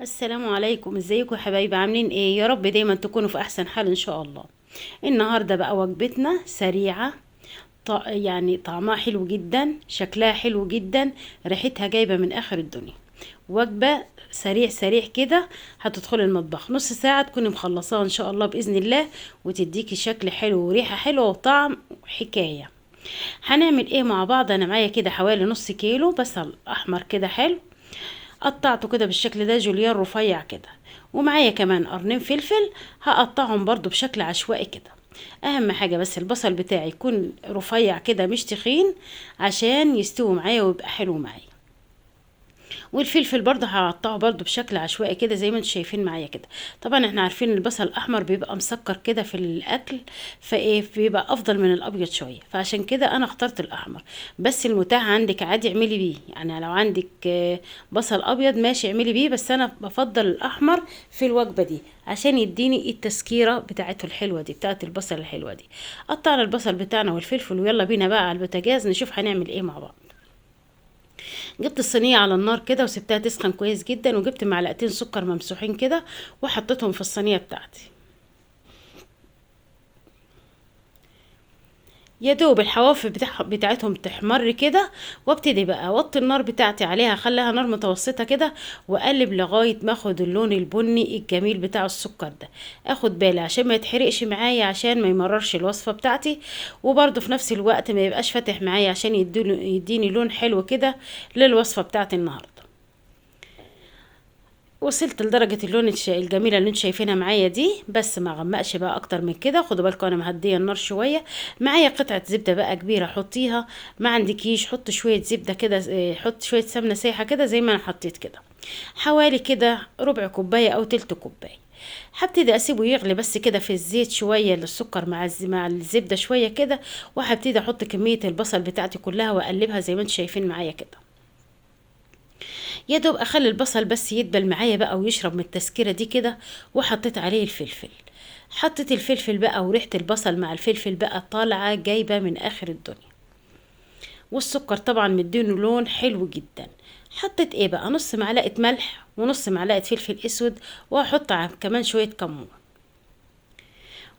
السلام عليكم، ازيكم يا حبايبي؟ عاملين ايه؟ يا رب دايما تكونوا في احسن حال ان شاء الله. النهارده بقى وجبتنا سريعة، يعني طعمها حلو جدا، شكلها حلو جدا، ريحتها جايبه من اخر الدنيا. وجبة سريع سريع كده، هتدخلي المطبخ نص ساعة تكوني مخلصاها ان شاء الله باذن الله، وتديكي شكل حلو وريحه حلوة وطعم حكاية. هنعمل ايه مع بعض؟ انا معايا كده حوالي نص كيلو بصل احمر كده حلو، قطعته كده بالشكل ده جوليان رفيع كده، ومعايا كمان قرنين فلفل هقطعهم برضو بشكل عشوائي كده. اهم حاجة بس البصل بتاعي يكون رفيع كده مش تخين عشان يستوي معايا ويبقى حلو معايا. والفلفل برضه هقطعه برضه بشكل عشوائي كده زي ما انتم شايفين معايا كده. طبعا احنا عارفين البصل الاحمر بيبقى مسكر كده في الاكل، فايه بيبقى افضل من الابيض شوية، فعشان كده انا اخترت الاحمر. بس المتاح عندك عادي اعملي بيه، يعني لو عندك بصل ابيض ماشي اعملي بيه، بس انا بفضل الاحمر في الوجبة دي عشان يديني التسكيره بتاعته الحلوة دي، بتاعه البصل الحلوة دي. قطعنا البصل بتاعنا والفلفل، ويلا بينا بقى على البوتاجاز نشوف هنعمل ايه مع بعض. جبت الصينية على النار كده وسبتها تسخن كويس جدا، وجبت معلقتين سكر ممسوحين كده وحطيتهم في الصينية بتاعتي. يا دوب الحواف بتاعتهم تحمر كده، وابتدي بقى اوطي النار بتاعتي عليها، خليها نار متوسطه كده، واقلب لغاية ما اخد اللون البني الجميل بتاع السكر ده. اخد بالي عشان ما يتحرقش معايا، عشان ما يمررش الوصفة بتاعتي، وبرده في نفس الوقت ما يبقاش فاتح معايا عشان يديني لون حلو كده للوصفه بتاعتي النهارده. وصلت لدرجة اللون الجميلة اللي انتوا شايفينها معايا دي، بس ما غمقش بقى اكتر من كده. خدوا بالكم انا مهدية النار شوية. معايا قطعة زبدة بقى كبيرة حطيها، ما عندكيش حط شوية زبدة كده، حط شوية سمنة سايحة كده زي ما انا حطيت كده، حوالي كده ربع كوباية او تلت كوباية. هبتدي اسيبه يغلي بس كده في الزيت شوية للسكر مع الزبدة شوية كده، وهبتدي احط كمية البصل بتاعتي كلها واقلبها زي ما انتوا شايفين معايا كده. يا دوب اخلي البصل بس يدبل معايا بقى ويشرب من التسكيره دي كده، وحطيت عليه الفلفل. حطيت الفلفل بقى وريحه البصل مع الفلفل بقى طالعه جايبه من اخر الدنيا، والسكر طبعا مدينة لون حلو جدا. حطيت ايه بقى؟ نص معلقه ملح ونص معلقه فلفل اسود، وهحط كمان شوية كمون،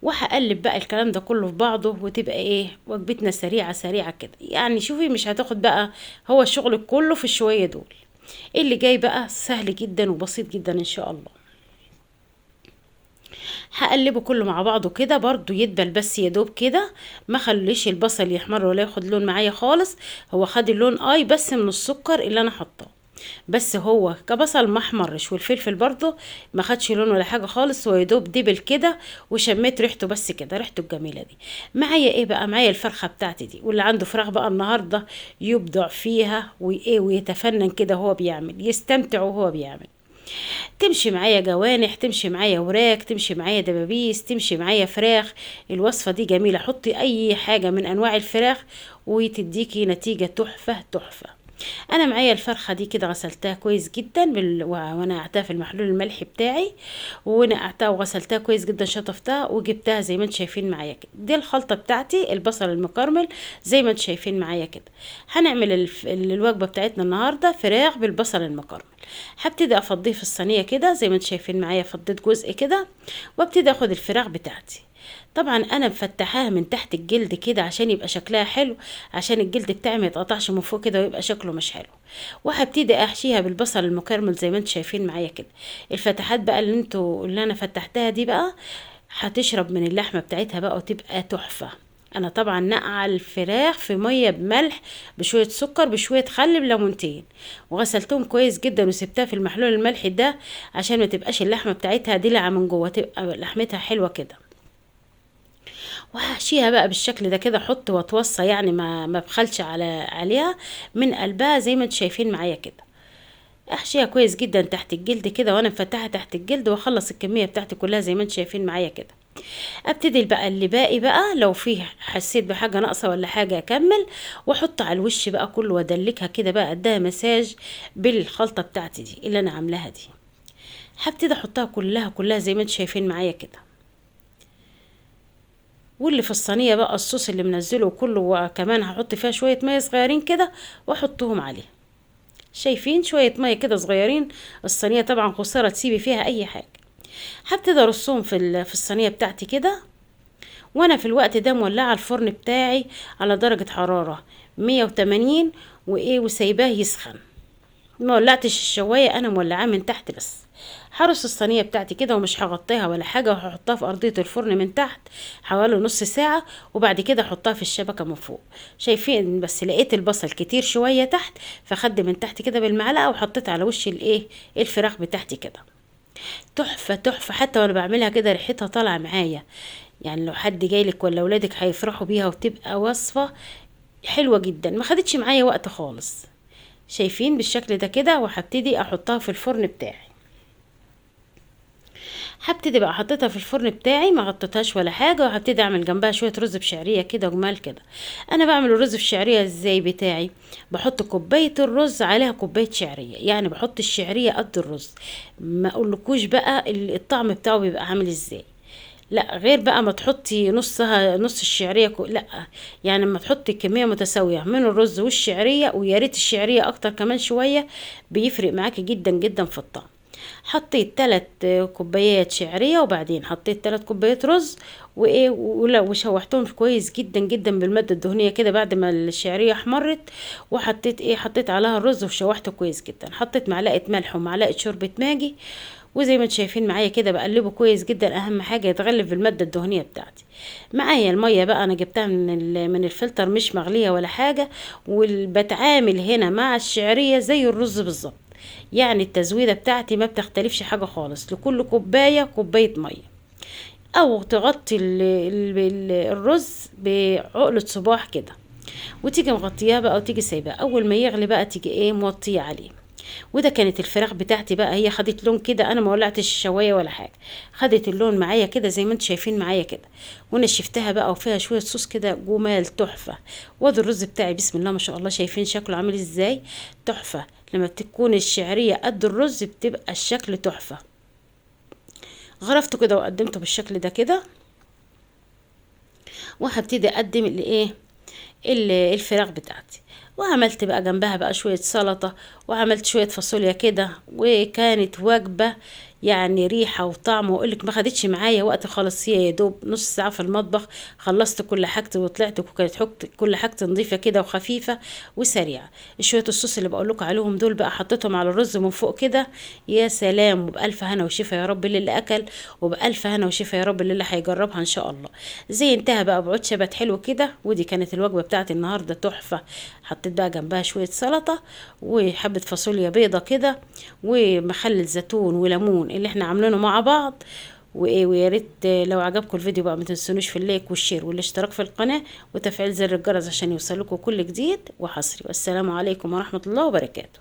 وهقلب بقى الكلام ده كله في بعضه، وتبقى ايه وجبتنا سريعة سريعة كده. شوفي مش هتاخد بقى، هو الشغل كله في الشويه دول. اللي جاي بقى سهل جدا وبسيط جدا ان شاء الله. هقلبه كله مع بعضه كده برضو يدبل بس يا دوب كده، ما خليش البصل يحمر ولا ياخد لون معايا خالص. هو خد اللون اي بس من السكر اللي انا حطاه، بس هو كبصل ما احمرش، والفلفل برضو ما خدش لون ولا حاجة خالص، هو يا دوب دبل كده وشميت ريحته بس كده، ريحته الجميلة دي. معايا ايه بقى؟ معايا الفرخه بتاعتي دي، واللي عنده فراخ بقى النهارده يبدع فيها وايه ويتفنن كده وهو بيعمل، يستمتع وهو بيعمل. تمشي معايا جوانح، تمشي معايا وراك، تمشي معايا دبابيس، تمشي معايا فراخ. الوصفة دي جميلة، حطي اي حاجة من انواع الفراخ وتديكي نتيجة تحفة تحفة. انا معايا الفرخه دي كده غسلتها كويس جدا ونقعتها في المحلول الملحي بتاعي، ونقعتها وغسلتها كويس جدا، شطفتها وجبتها زي ما انتم شايفين معايا كده. دي الخلطة بتاعتي، البصل المكرمل زي ما انتم شايفين معايا كده. هنعمل الوجبة بتاعتنا النهارده فراخ بالبصل المكرمل. هبتدي افضيه في الصينية كده زي ما انتم شايفين معايا، فضيت جزء كده، وابتدي اخد الفراخ بتاعتي. طبعا انا مفتحاها من تحت الجلد كده عشان يبقى شكلها حلو، عشان الجلد بتاعي ما يتقطعش من فوق كده ويبقى شكله مش حلو. وهبتدي احشيها بالبصل المكرمل زي ما انتم شايفين معايا كده. الفتحات بقى اللي انا فتحتها دي بقى هتشرب من اللحمة بتاعتها بقى وتبقى تحفة. انا طبعا نقع الفراخ في مية بملح بشوية سكر بشوية خل بليمونتين، وغسلتهم كويس جدا وسبتها في المحلول الملحي ده عشان ما تبقاش اللحمة بتاعتها دلعه من جوه، تبقى لحمتها حلوة كده. وهحشيها بقى بالشكل ده كده، احط واتوصى يعني ما بخلش عليها من قلبها زي ما انتم شايفين معايا كده. احشيها كويس جدا تحت الجلد كده، وانا مفتحة تحت الجلد، واخلص الكمية بتاعتي كلها زي ما انتم شايفين معايا كده. ابتدي بقى اللي باقي بقى لو فيه حسيت بحاجة ناقصه ولا حاجة اكمل، واحط على الوش بقى كله وادلكها كده بقى، اديها مساج بالخلطه بتاعتي دي اللي انا عاملاها دي. هبتدي احطها كلها زي ما انتم شايفين معايا كده. واللي في الصينية بقى الصوص اللي منزله كله، وكمان هحط فيها شوية مية صغيرين كده واحطهم عليه. شايفين شوية مية كده صغيرين. الصينية طبعا خسارة تسيبي فيها اي حاجة. هبتدي ارصهم في الصينية بتاعتي كده، وانا في الوقت ده مولعه الفرن بتاعي على درجه حرارة 180 وايه، وسايباه يسخن. ما ولعتش الشوايه، انا مولعاه من تحت بس. هرص الصينية بتاعتي كده ومش هغطيها ولا حاجة، وهحطها في ارضية الفرن من تحت حوالي نص ساعة، وبعد كده احطها في الشبكة من فوق. شايفين بس لقيت البصل كتير شوية تحت، فخدت من تحت كده بالمعلقه وحطيت على وش الايه الفراخ بتاعتي كده. تحفة تحفة، حتى وانا بعملها كده ريحتها طالعه معايا، يعني لو حد جايلك ولا ولادك هيفرحوا بيها، وتبقى وصفه حلوة جدا، ما خدتش معايا وقت خالص. شايفين بالشكل ده كده. وهبتدي احطها في الفرن بتاعي. هبتدي بقى حطيتها في الفرن بتاعي، ما غطيتهاش ولا حاجة، وهبتدي اعمل جنبها شوية رز بشعريه كده جمال كده. انا بعمل الرز بالشعريه ازاي بتاعي؟ بحط كوباية الرز عليها كوباية شعرية، يعني بحط الشعرية قد الرز. ما اقولكوش بقى الطعم بتاعه بيبقى عامل ازاي، لا غير بقى ما تحطي نصها نص الشعرية لا، يعني لما تحطي كمية متساوية من الرز والشعريه، ويا ريت الشعرية اكتر كمان شوية، بيفرق معاكي جدا جدا في الطعم. حطيت 3 كوبايات شعرية، وبعدين حطيت 3 كوبايات رز، وايه وشوحتهم كويس جدا جدا بالماده الدهنية كده بعد ما الشعرية احمرت. وحطيت ايه، حطيت عليها الرز وشوحته كويس جدا. حطيت معلقه ملح ومعلقة شوربة ماجي، وزي ما انتم شايفين معايا كده بقلبه كويس جدا. اهم حاجة يتغلف بالماده الدهنية بتاعتي. معايا المية بقى انا جبتها من الفلتر، مش مغليه ولا حاجة، وبتعامل هنا مع الشعرية زي الرز بالظبط، يعني التزويده بتاعتي ما بتختلفش حاجة خالص. لكل كوباية كوباية مية، او تغطي الرز بعقله صباح كده، وتيجي مغطياه بقى وتيجي سايباه. اول ما يغلي بقى تيجي ايه موطيه عليه. وده كانت الفراخ بتاعتي بقى، هي خدت لون كده، انا ما ولعتش الشوايه ولا حاجة، خدت اللون معايا كده زي ما انتم شايفين معايا كده. ونشفتها بقى وفيها شوية صوص كده جمال تحفة. وادي الرز بتاعي بسم الله ما شاء الله، شايفين شكله عامل ازاي؟ تحفة. لما بتكون الشعرية قد الرز بتبقى الشكل تحفة. غرفته كده وقدمته بالشكل ده كده. وهبتدي اقدم الايه الفراخ بتاعتي. وعملت بقى جنبها بقى شوية سلطة، وعملت شوية فاصوليا كده، وكانت وجبة يعني ريحة وطعم. واقولك ما خدتش معايا وقت خالص، هي يا دوب نص ساعة في المطبخ خلصت كل حاجتي وطلعت، وكانت كل حاجتي نظيفة كده وخفيفة وسريعة. شوية الصوص اللي بقولكوا عليهم دول بقى حطيتهم على الرز من فوق كده، يا سلام. وبألف هنا وشفا يا رب للي أكل، وبألف هنا وشفا يا رب للي هيجربها إن شاء الله. زينتها بقى بعود شبت حلو كده. ودي كانت الوجبة بتاعتي النهاردة تحفة. حطيت بقى جنبها شوية سلطة وحبة فاصوليا بيضة كده، ومخلل زيتون وليمون اللي احنا عاملينه مع بعض. وايه، ويا ريت لو عجبكم الفيديو بقى ما تنسونوش في ال like وال share والاشتراك في القناة وتفعيل زر الجرس عشان يوصلكم كل جديد وحصري. والسلام عليكم ورحمة الله وبركاته.